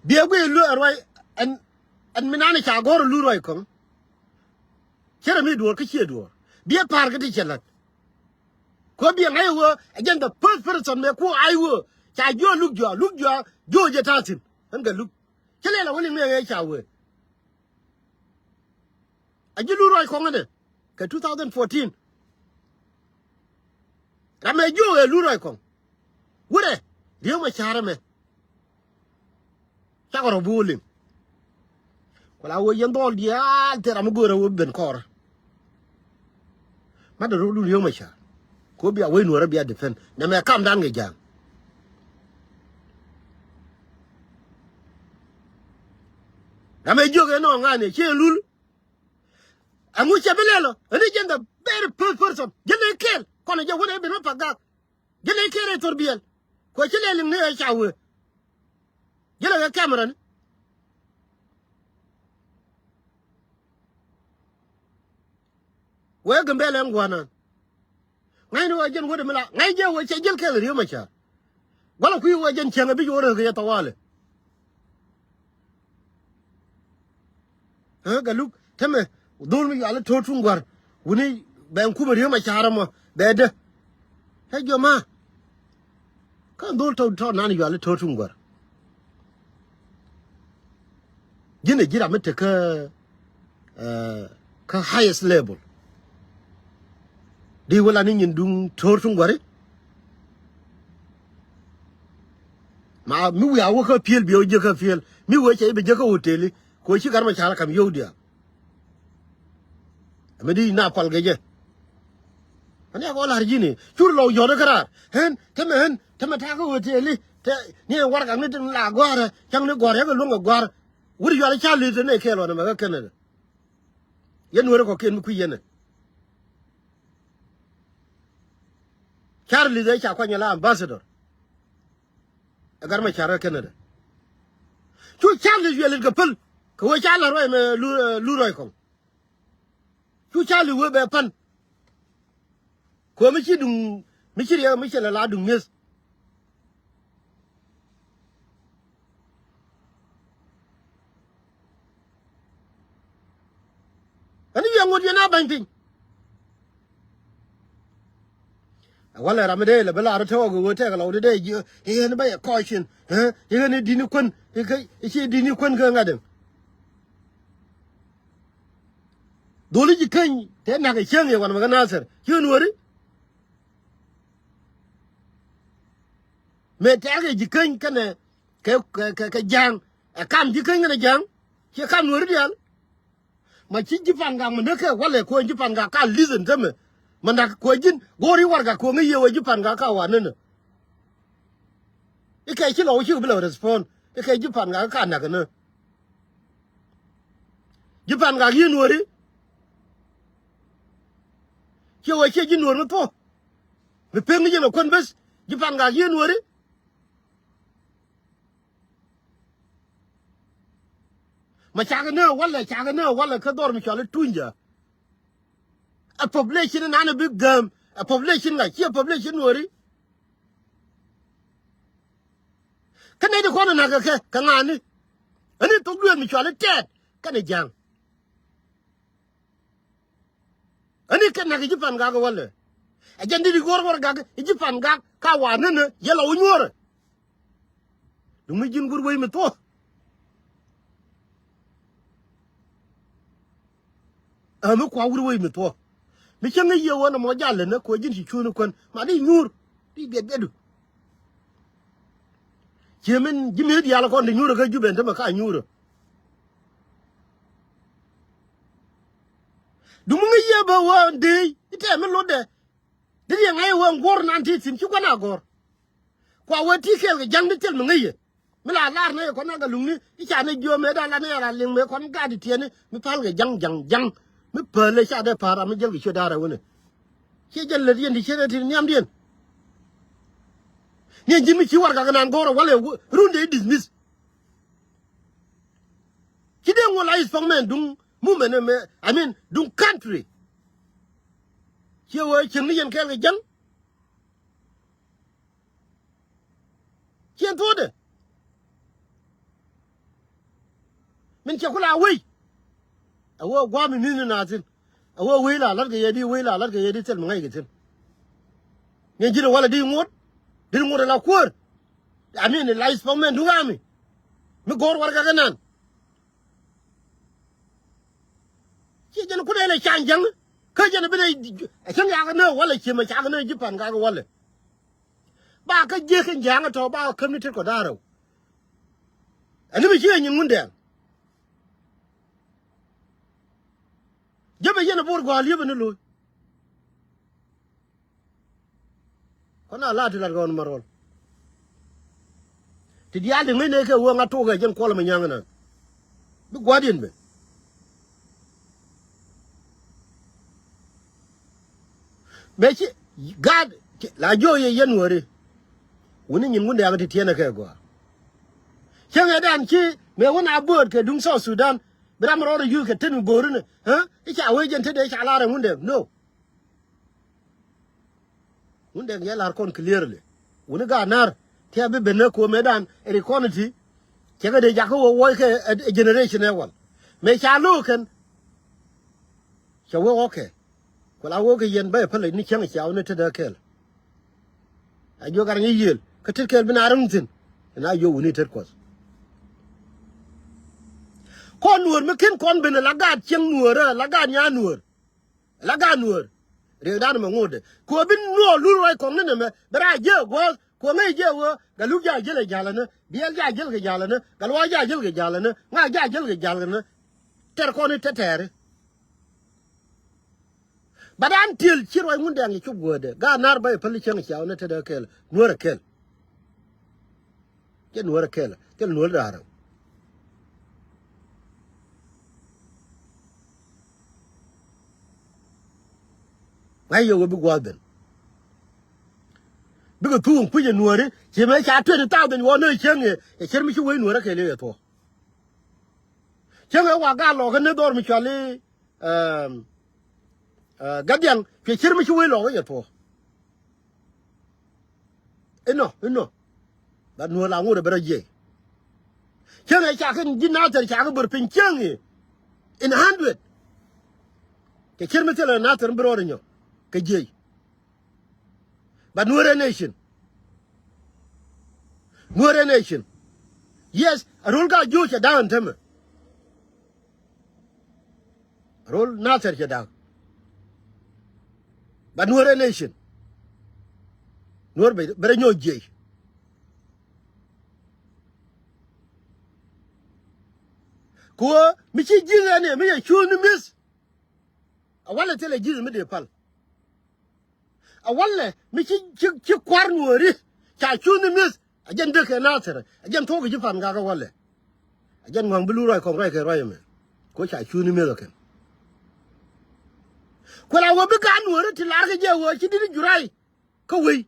Biɛ guiy luäär ruac ɛn, ɛn mi nani ca gɔ̱r lu ruac kɔŋ. Cɛ rɛ mi duɔ̱ɔ̱r kä ciɛ duɔ̱ɔ̱r. Biɛ pa̱a̱r kä ti cɛ la̱t. Kɔ biɛ ŋa̱c ɛ ɣöö ɛ jɛn the first person mɛ ku ay ɣöö ca jiɔ luk jua, luk jua, jiɔ jɛ ta̱a̱ thi̱n. Ɛn kɛ luk. Cä lɛl a wä liŋ ni ɛ ɣɛɛ ca wee. A ji̱ lu ruac kɔŋ ɛnɛ kɛ two thousand fourteen. Ram ɛ jiök ɛ lu ruac kɔŋ. Wurɛ Riek Machar ɛmɛ. Cakɔ rɔ bi wä liŋ. Ku la wee yɛn dhɔl diaal te ram mi go̱o̱rɛ wee ben kɔɔrä. Mat dee rɔ lun Riek Machar. Ko bia wee Nuäärä bia defend nɛ mɛ kamdan kɛ ja̱a̱ŋ. Ram ɛ jiök ɛ nɔ ŋa̱n ɛ ci ɛ lul. Ɛŋu cɛ bi lɛl ɔ ɛn i̱ jɛn the very first person jɛn ɛ kɛɛl kɔn ɛ jɛ wun ɛ ben wä pak gak. Jɛn ɛ kɛɛl ɛ thor biɛl. Kuɛ ci lɛl iŋ ni ɛ ca wee. Jɛn ɛ kɛ camera ni. Wee Gambɛl ɛn gua̱a̱r nan. Ŋa̱cni wä jɛn wä dee mi la ŋa̱c jɛ wä cɛ jiɛl kɛl Riek Machar. Gualɛ kui̱ wä jɛn cäŋ ɛ bi ci wä röth kɛ yɛ thawali. Ɛ Galuk tämɛ dhol mi yuali to̱r tuŋ gua̱r wuni bɛ kumɛ Riek Machar ɛmɔ bɛ dee. Ɛ jɔma. Kä dhol tɔ̱ tɔ̱ nan yuali to̱r tuŋ gua̱r. Ji̱n ɛ ji̱ ram mi tekä, eh, kä highest level. Di wä la ni nyin duŋ to̱r tuŋ gua̱ri. Ma mi wiaa wä kä piël biɛ wä jiäkä piël mi wä cɛ i̱ bɛ jiäkä hoteli. Kɛ wä ci Gat Macar kam yio̱w diaal. Ɛmɛ di na pal kɛ jɛ. Ani a kɔ lar ji̱ni cur lɔw yɔt kä raar ɣän tämɛ ɣän tämɛ ta̱a̱ kä hoteli. Te ni ɛ warɛgak ni tin la gɔ̱a̱rä cäŋ ni gɔ̱a̱r yɛ kɛ luäŋ kɛ gɔ̱a̱r. Wut yual Charles te ni kɛɛl ɣɔn ɛmɛ kä Canada. Yɛn Nuäärä kɔ̱kiɛn mi kui̱ yɛn ɛ. Charles ɛ ca kuany ala ambassador. Ɛ Gat Macar kä Canada. Cu Charles yuɛl it kɛ päl kɛ wee ca la ruac mɛ lu, eh, lu ruac kɔŋ. Cu Charles wee bɛ pan. Kɛ wee mi ci duŋ mi ci riɛk mi ci la la duŋ mi̱eth. Ɛn wiɛ ŋot yɛn a ba̱ny piny. Walɛ ram mi dee lɛ bi lar tɔɔk ɣöö tɛk lɔw di dee jiö i̱ ɣän bä yɛ kɔc cin. I̱ ɣän i̱ di̱t ni kuän i̱ ci di̱t ni kuän kä ŋa̱t ɛn. Dholi ji̱ käny tɛ nak i̱ cäŋ yɛ wan mɛ kä Nathir ci ɣän wääri. Mëë tɛ̈rkɛ ji̱ käny kɛnɛ kɛ, kɛ, kɛ, kɛ ja̱a̱ŋ. Ɛ kam ji̱ käny kɛnɛ ja̱a̱ŋ. Ciɛ kam Nuääri diaal. Ma ci ji̱ Pangak mi näk kɛ walɛ kuäny ji̱ Pangak ka listen tämɛ. Ma nak kuäny ji̱n go̱o̱ri warɛgak kuäŋ i̱ yɛ wee ji̱ Pangak ka wa nänä. I̱ kɛ ci lɔw ci bi lɔ respond i̱ kɛ ji̱ Pangak ka nak nä. Ji̱ Pangak yieen Nuääri. Ciɛ wee ciɛ ji̱ Nuäär mi thuɔ̱k. Mi pek ni jɛn ɛ kuän beth ji̱ Pangak yieen Nuääri. Ma cakɛ nä walɛ cakɛ nä walɛ kä dhɔr mi cɔal i̱ Tunyja. Ɛ population in nanɛ bi gääm ɛ population ŋa̱c ciɛ population Nuääri. Kä nɛy ti kɔn ɛ na̱k kɛ kɛ kɛ ŋa̱a̱ni. Ɛn i̱ thok dueer mi cɔal i̱ Tɛɛt kɛnɛ ja̱a̱ŋ. Ani kɛ nak i̱ ji̱ Pangak walɛ. Ɛ jɛn dit i̱ go̱r warɛgak i̱ ji̱ Pangak ka wa nänä yɛ lɔ wä nyuɔ̱ɔ̱rɛ. Duŋ mi ji̱n wur wec mi thuɔ̱k. Ɛ mi kua wur wec mi thuɔ̱k. Mi cäŋ i̱ yiëë wä nɔmɔ jal lɛ nä kɛ wä ji̱n ci cuun i̱ kuän ma di nyuur di biɛt biɛtdu. Cië min ji̱ mi̱eth diaal kɔn ti nyuurä kä Jubɛ tämɛ ka nyuurä. Duŋ mi ŋäc yɛ bä wä dee i̱ tɛm mi lotdɛ. Di riɛŋ ŋa̱c wä ŋuɔ̱r nan ti thi̱n ci gua̱n a gɔ̱r. Kua wä ti kɛɛl kɛ ja̱ŋ di thil mi ŋäc yɛ. Mi la lar ni kɔn a gɛ luŋni i̱ ca ni jiö mëë da la ni a la liŋ mëë kɔn gat ti tiɛni mi pal kɛ ja̱ŋ ja̱ŋ ja̱ŋ. Mi päl ɛ ca dee pa̱a̱r a mi jäl kɛ ciö da̱rɛ wänɛ. Ciɛ jɛn lät yɛn ti ciet ɛ ti nhiamdiɛn. Ni ɛn ji̱n mi ci warɛgak inan go̱o̱rɛ walɛ run dee dismiss. Ci dee ŋuɔl a i̱ spokesman duŋ movement ɛmɛ, I mean, duŋ country. Ciɛ wee cieŋ ni yɛn kɛɛl kɛ jäŋ. Ciɛ thuɔ̱ɔ̱dɛ. Min cɛ ku la wei. A wee gua̱a̱m mi mi̱th ni naath thi̱n. A wee wei la la̱t kɛ yɛ di, wei la la̱t kɛ yɛ di thil mi ŋäc kɛ thi̱n. Ŋi̱n ji̱n walɛ di ŋot. Di ŋot ala kuäär. I mean, la spokesman duŋ ami. Mi go̱o̱r warɛgak inan. Ciɛ jɛn kun ɛn ɛ can jäŋ. Kä jɛn bi nɛ ɛ cäŋ yak nɛ walɛ ciɛ mɛ cak nɛ ji̱ pan kak walɛ. Ba kä jiäk in ja̱a̱ŋ tɔ̱ ba käm ni tet kɔ da̱a̱r rɛw. Ɛn ni mi ci ɛ nyin Ŋundɛŋ. Jäpɛ yɛn ɛ bo̱r gɔ̱a̱l yäpɛ ni lo̱c. Kɔn a la ti lat kɔn ma rɔl. Ti diaal ti ŋäcnɛ kɛ wee ŋa tok ɛ jɛn kuɔl mɛ nyaŋ ɛnan. Bi gua̱diɛn ben. Mëë ci gaat la jiök yɛ yɛn wäri. Wuni nyin Ŋundɛŋ ti tiɛnɛ kɛ gɔaa. Cäŋ ɛ dan ci mëë wun a bööt kɛ duŋ South Sudan. Bi ram rɔɔdɛ yuuth kɛ tet mi bo̱o̱rinɛ. I̱ ca wee jɛn tetdɛ i̱ ca lar ɛ Ŋundɛŋ. No. Ŋundɛŋ yɛ lar kɔn clearly. Wuni gaat nar. Tiɛ bi ben ɛ ko̱o̱mɛ dan ɛ ri kɔn ti. Cɛ kɛ dee jakä wä wuɔc kɛ ɛ generation ɛ wal. Mëë ca lo̱o̱k kɛn. Cɛ wee ɣɔ̱kɛ. Ku la wee kɛ yɛn bä ɛ pälɛ ni cäŋ cia wä ni tetdä kɛɛl. A jiök gat ŋi̱ yiëël kä tet kɛɛl bi na räŋ thi̱n. Ɛn a jiök wuni tet kuɔth. Kɔn nuäär mi ken kɔn ben ɛ la gaat cieŋ nuäär ɛ la gaat nyaa nuäär. La gaat nuäär. Riɛkdan mɛ ŋotdɛ kuɛ bi nuɔɔr lul ruac kɔŋni nɛmɛ bɛ raa jiɛ guɔ̱ɔ̱th kuɛ ŋäc jiɛ wee gat lup jaa jiɛl kɛ ja̱l ɛnɛ biɛl jaa jiɛl kɛ ja̱l ɛnɛ gat luaak jaa jiɛl kɛ ja̱l ɛnɛ ŋaak jaa jiɛl kɛ ja̱l ɛnɛ. Tɛr kɔn i̱ tɛtɛɛri. Ba dan tiel ci ruac Ŋundɛŋ i̱ cop guätdɛ gaat nar bä i̱ päl i̱ cäŋ i̱ ciaw ni tetdä kɛl nuäär ɛ kɛl. Cɛ nuäär ɛ kɛl cɛ nuäär da̱a̱r. Ŋa̱c yɛ wee bi gua̱a̱th ben. Bikɛ thuŋ kui̱c ɛ nuääri ci mëë ca twenty thousand wä ni cäŋ i̱ cɛ cär mi ci wee nuäär ɛ kɛl i̱ ɛ thuɔ̱k. Cäŋ ɛ wa gaa lɔɔkä ni dhɔr mi cuali Gatdiaŋ cuɛ cir mi ci wec lɔk i̱ yɛ thuɔ̱k. Inɔ inɔ. Ba nuɔ̱ɔ̱r la ŋot ɛ bɛ rɔ jiɛc. Cäŋ ɛ cakɛ ji̱ Nathɛr cakɛ bär piny cäŋ i̱ in hundred. Kɛ cir mi thilɛ Nathɛr mi bi rɔɔd inyɔ kɛ jiɛc. But Nuer nation. Nuer nation. Yes, a rol ka juc a da̱a̱n tämɛ. A rol Nathɛr cɛ da̱a̱n. But Nuer nation. Nuer bɛ bɛ rɛ nyɔk jiɛc. Kuɔ mi ci ji̱th ɛn ɛ mi yɛ cuuth ni mi̱th. A walɛ thilɛ ji̱th mi dee pal. A walɛ mi ci ci ci kua̱r nuɔɔri ca cuuth ni mi̱eth. A jɛn dee kɛ Nathɛr a jɛn thuɔ̱k ji̱ pan gak a walɛ. A jɛn ŋua̱ŋ bi lu ruac kɔŋ ruac kɛ ruac ɛmɛ. Ko ca cuuth ni mi̱eth ɔ kɛn. Kuɛ la wä bi ka̱n nuɔɔri ti lar kɛ jɛ wä ci di̱t juray. Kä wei.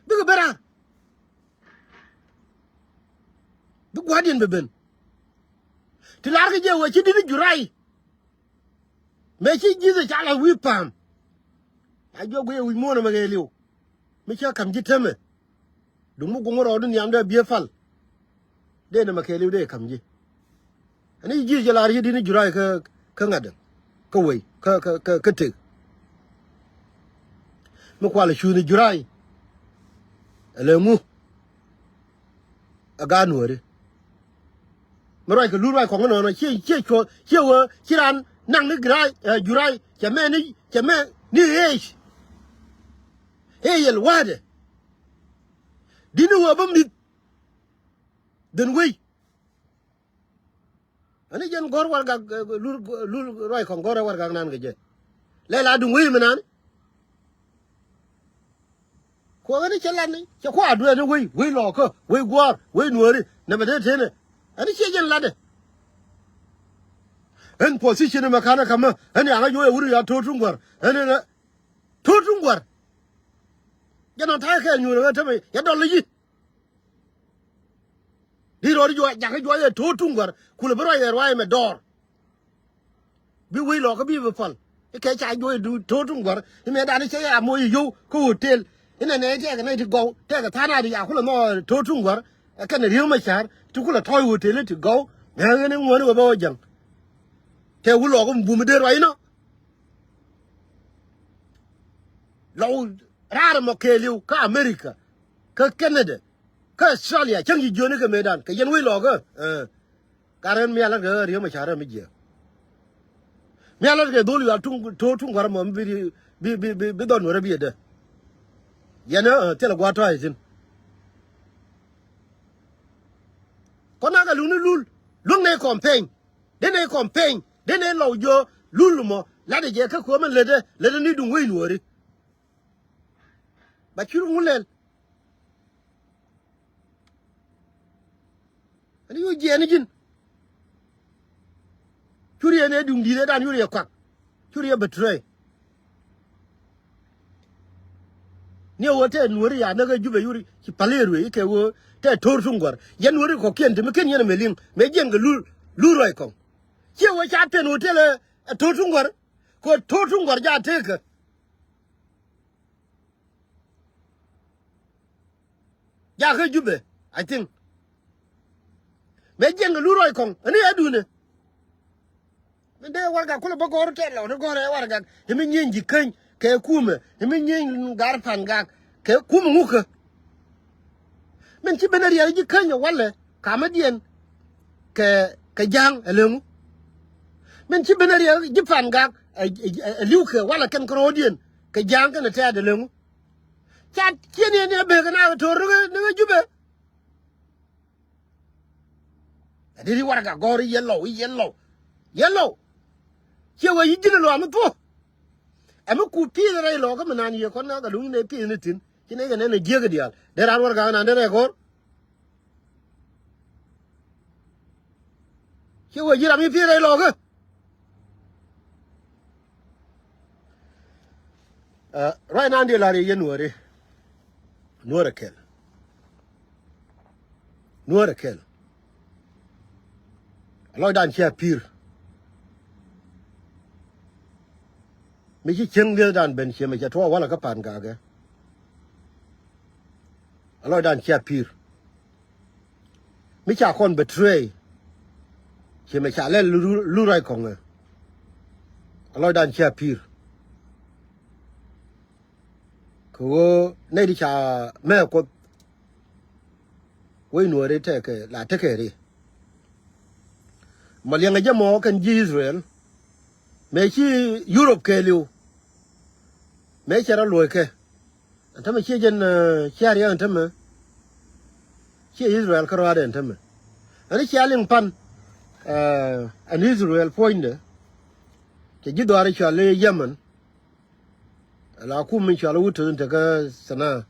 Bikɛ ben raar. Bi gua̱diɛn bɛ ben. Ti lar kɛ jɛ wä ci di̱t juray. Mëë ci ji̱th ɛ ca la wi̱i̱ pa̱a̱m. A juɔk guiy ɛ wi̱c muɔ̱ɔ̱n ɛmɛ kɛɛliw. Mi cä ka̱m ji̱ temɛ. Duŋ mi guŋ rɔɔdu nhiamdɛ biee pal. Dee nɛmɛ kɛɛliw dee ka̱m ji̱. Ɛn i̱ ji̱th jɛ la riet in i̱ juray kä kä ŋa̱t däŋ. Kä wei kä kä kä tek. Mi kual i̱ cuuth i̱ juray. Ɛ lɛ ŋu. Ɛ gaat nuɔ̱ɔ̱ri. Mi ruac kɛ lur ruac kɔŋ inɔnɔ ciɛ ciɛ cuɔ ciɛ wee ci raan naŋ ni girac ɛ juray cɛ mɛ ni cɛ mɛ ni ɣeec. Ɣeec yɛl wa̱a̱dɛ. Di̱t ni wee bä mi̱th. Dhen wei. Ani jɛn gɔ̱r warɛgak lur lur ruac kɔŋ gɔ̱r warɛgak nan kɛ jɛ. Lɛ la duŋ wei mi nan. Kuɔk ɛn cɛ lat ni cɛ kua̱r dueeni wei wei lɔɔkä wei gua̱a̱r wei nuääri nɛmɛ dee tënɛ. Ɛn ciɛ jɛn latdɛ. Ɛn position ɛmɛ ka̱n ɛ ka̱mä ɛn yaŋä juɔc ɛ wut ya to̱r tuŋ gua̱r ɛn ɛn to̱r tuŋ gua̱r. Jɛn ɔ ta̱a̱ kɛ nyuur ɛ tämɛ ya dɔl i̱ yi̱. Di rɔɔd juɔc jakä juɔc ɛ to̱o̱t tuŋ gua̱r kulɛ bi ruac ɛ ruac ɛmɛ dɔɔr. Bi wec lɔɔkä bi bi pal i̱ kɛ ca juɔc to̱o̱t tuŋ gua̱r i̱ mëëdan i̱ cɛ ya moc i̱ yio̱w kä hotel. Inɛ nɛ tɛkɛ nɛ ti gɔw tɛkɛ tha̱a̱ŋ a di ca kulɛ nhɔk to̱o̱t tuŋ gua̱r. Ɛ kɛn riek mɛ ca̱r ti kulɛ tɔ̱ɔ̱c hotel i̱ ti gɔw. Ŋäŋ in i̱ ŋuɔ̱n i̱ wä bä wä jäŋ. Tɛ wä lɔɔk in bum in dee ruac inɔ. Lɔw raar ɛmɔ kɛɛliw kä America, kä Canada, kä Australia cäŋ ci jiöni kɛ mëëdan kɛ yɛn wec lɔɔkä. Ɛ, ka rɛn mial lat kɛ riek mɛ ca̱r rɛm mi jiɛ. Mial lat kɛ dhol yual tuŋ to̱o̱t tuŋ gua̱r ɛmɔ bi bi bi bi dhɔn wärä bi ɛ dee. Yɛn ɛ thilɛ gua̱a̱r tɔ̱ a ithin. Kɔn nak kɛ luŋni lul luŋ nɛ campaign. Dee nɛ campaign dee nɛ lɔw jiö lul mɔ lat ɛ jɛ kä kuämä lätdä lätdä ni duŋ wec nuɔɔri. Ba cur ŋun lɛl. Ani yu jiɛɛni ji̱n. Cur yɛ nɛ duŋ di̱i̱t ɛ dan yur yɛ kuak. Cur yɛ betray. Ni ɣöö tɛ nuɔ̱ri ya näk ɛ Jubɛ yuri ci pal i̱ ruëë i̱ kɛ ɣöö tɛ to̱r tuŋ gua̱r. Yɛn nuɔ̱ri kɔ̱kiɛn te mi ken yɛn ɛmɛ liŋ mëë jiɛn kɛ lur lur ruac kɔŋ. Ciɛ ɣöö ca pɛn hotel ɛ to̱r tuŋ gua̱r. Kɛ ɣöö to̱r tuŋ gua̱r ja tekä. Jakä Jubɛ, I think. Mëë jiɛn kɛ lur ruac kɔŋ ani ɛ duundɛ. Min dee warɛgak kulɛ bä gɔ̱r tɛt lɔni gɔ̱r ɛ warɛgak. I̱ mi nyieny ji̱ käny kɛ kumɛ. I̱ mi nyieny gar pa̱n gak kɛ kumɛ ŋukä. Min ci ben a riɛk ji̱ käny ɛ walɛ kamädiɛn kɛ kɛ ja̱a̱ŋ ɛ leŋu. Min ci ben a riɛk ji̱ pa̱n gak ɛ li̱w kɛ walɛ kɛn kärɔɔdiɛn kɛ ja̱a̱ŋ kɛn ɛ tɛɛt ɛ leŋu. Ca cieni ni a bek kɛ na kɛ to̱r ni kɛ Jubɛ. Ɛ dee ri warɛgak gɔ̱r i̱ yɛ lɔw i̱ yɛ lɔw. Yɛ lɔw. Ciɛ wee yi ji̱n ɛ lɔw ami thuɔ̱k. Ɛmi ku pi̱i̱th rɛy lɔkä mi naan yie kɔn na kɛ luŋ ni pi̱i̱th ni thi̱n ci nɛy kɛ nɛn ɛ jiäk diaal dee raan warɛgak naan dee rɛy gɔ̱r. Ciɛ wee ji̱ ram i̱ pi̱i̱th rɛy lɔkä. Ruac naan diɛ la̱r yɛ nuɔ̱ɔ̱ri. Nuɔ̱ɔ̱rɛ kɛl. Nuɔ̱ɔ̱rɛ kɛl. A lɔcdan cia pi̱i̱r. Mi ci cieŋ liethdan ben ciɛ mɛ cɛ tuɔɔk walɛ kä pa̱n gakɛ. A lɔcdan cia pi̱i̱r. Mi ca kɔn betray. Ciɛ mɛ ca lɛl lu ruac kɔŋɛ. A lɔcdan cia pi̱i̱r. Kɛ ɣöö nɛy ti ca mɛ kuoth. Wec nuɔ̱ɔ̱ri tekɛ la tekɛ ri. Mɔ liɛŋɛ jɛ mɔ kɛn ji̱ Israel. Mëë ci Europe kɛɛliw. Mëë cɛ rɔ luɔ̱ckɛ. Ɛn tämɛ ciɛ jɛn ciɛ riɛk ɛn tämɛ. Ciɛ Israel kärɔaadɛ ɛn tämɛ. Ɛn cia liŋ pan ɛn Israel puɔ̱nydɛ. Cɛ ji̱ dhɔaar i̱ cɔal i̱ Yemen. Ala kum min cɔal i̱ wut töth in tekä Thanaa.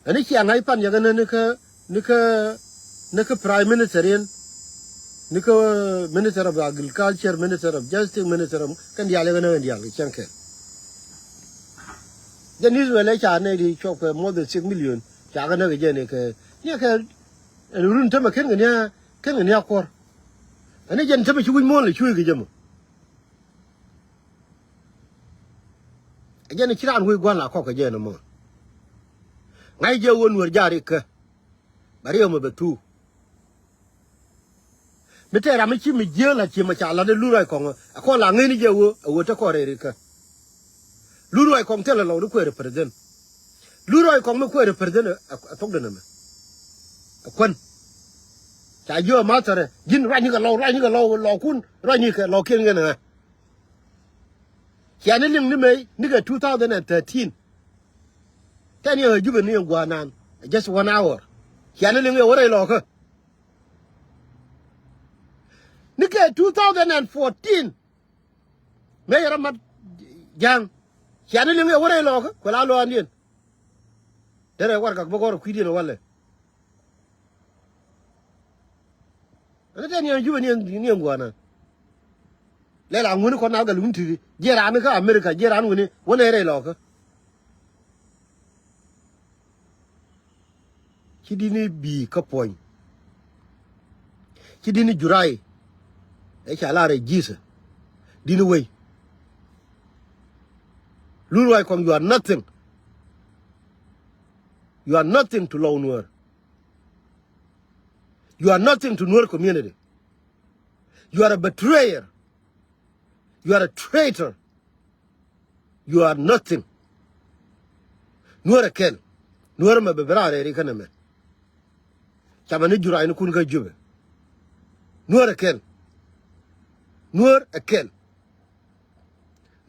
Ɛn i̱ cia ŋa̱c pan yɛkɛ ni kä ni kä ni kä prime minister in ni kä minister of agriculture, minister of justice, minister of kɛn diaal yɛkɛ ni kɛn diaal kɛ cɛn kɛl. Jɛn Israel ɛ ca nɛy di cɔk kɛ more than six million ca kɛ näk kɛ jɛn kɛ ni kɛ ɛn run tämɛ ken kɛ ni kɛn kɛ ni a kuɔr. Ɛn i̱ jɛn tämɛ ci wi̱c muɔ̱ɔ̱n lɛ cuy kɛ jɛ mɔ. Ɛ jɛn ci raan wec gua̱n la kɔk kɛ jɛn ɛmɔ. Ŋa̱c jɛ ɣöö nuɔ̱r ja̱a̱r ikä. Bɛ riɛw mɛ bɛ thuu. Mi tɛɛr ram mi ci mi jiääk la ci mɛ ca lat ɛ lur ruac kɔŋ ɛ kɔn la ŋäcni jɛ ɣöö ɛ ɣöö te kɔn rɛy rikä. Lur ruac kɔŋ thilɛ lɔw ni kueer ɛ president. Lur ruac kɔŋ mi kueer ɛ president ɛ thok den ɛmɛ. Ɛ kuän. Ca jiö mathɛrɛ ji̱n ruacnikɛ lɔw ruacnikɛ lɔw lɔwkun ruacnikɛ lɔwkiɛn ŋen ɛ ŋa. Ciani liŋ ni mey nikɛ two thousand and thirteen. Tɛn yɛ ɣä Jubɛ ni yɛ gua̱a̱r naan just one hour. Ciani liŋ yɛ wä rɛy lɔkä. Nikɛ two thousand and fourteen. Mëë yɛ rɔ mat ja̱a̱ŋ. Ciani liŋ yɛ wä rɛy lɔkä kuɛ la lɔaandiɛn. Derɛ warɛgak bä gɔr kui̱diɛn walɛ. Ɛn tɛn yɛn Jubɛ ni ɛn gua̱a̱r naan. Lɛ la ŋuäni kɔn na gɛl wun ti̱ti̱ jiɛ raan kä America jiɛ raan wuni wä nɛ rɛy lɔkä. Ci di̱t ni bi̱i̱ kä puɔ̱ny. Ci di̱t ni juray. Ɛ ca lar ɛ Jesus. Di̱t ni wei. Lul Ruac Kuɔŋ, you are nothing. You are nothing to Lou Nuer. You are nothing to Nuer community. You are a betrayer. You are a traitor. You are nothing. Nuäär ɛ kɛl. Nuäär mɛ bɛ bi raar rɛɛri kä nɛmɛ. Camɛ ni juray ni kun kä Jubɛ. Nuäär ɛ kɛl. Nuäär ɛ kɛl.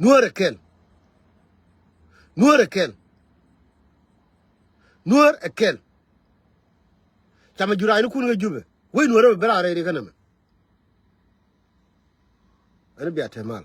Nuäär ɛ kɛl. Nuäär ɛ kɛl. Nuäär ɛ kɛl. Camɛ juray ni kun kä Jubɛ. Wec Nuäär mɛ bɛ bi raar rɛɛri kä nɛmɛ. Ɛn bia te mal.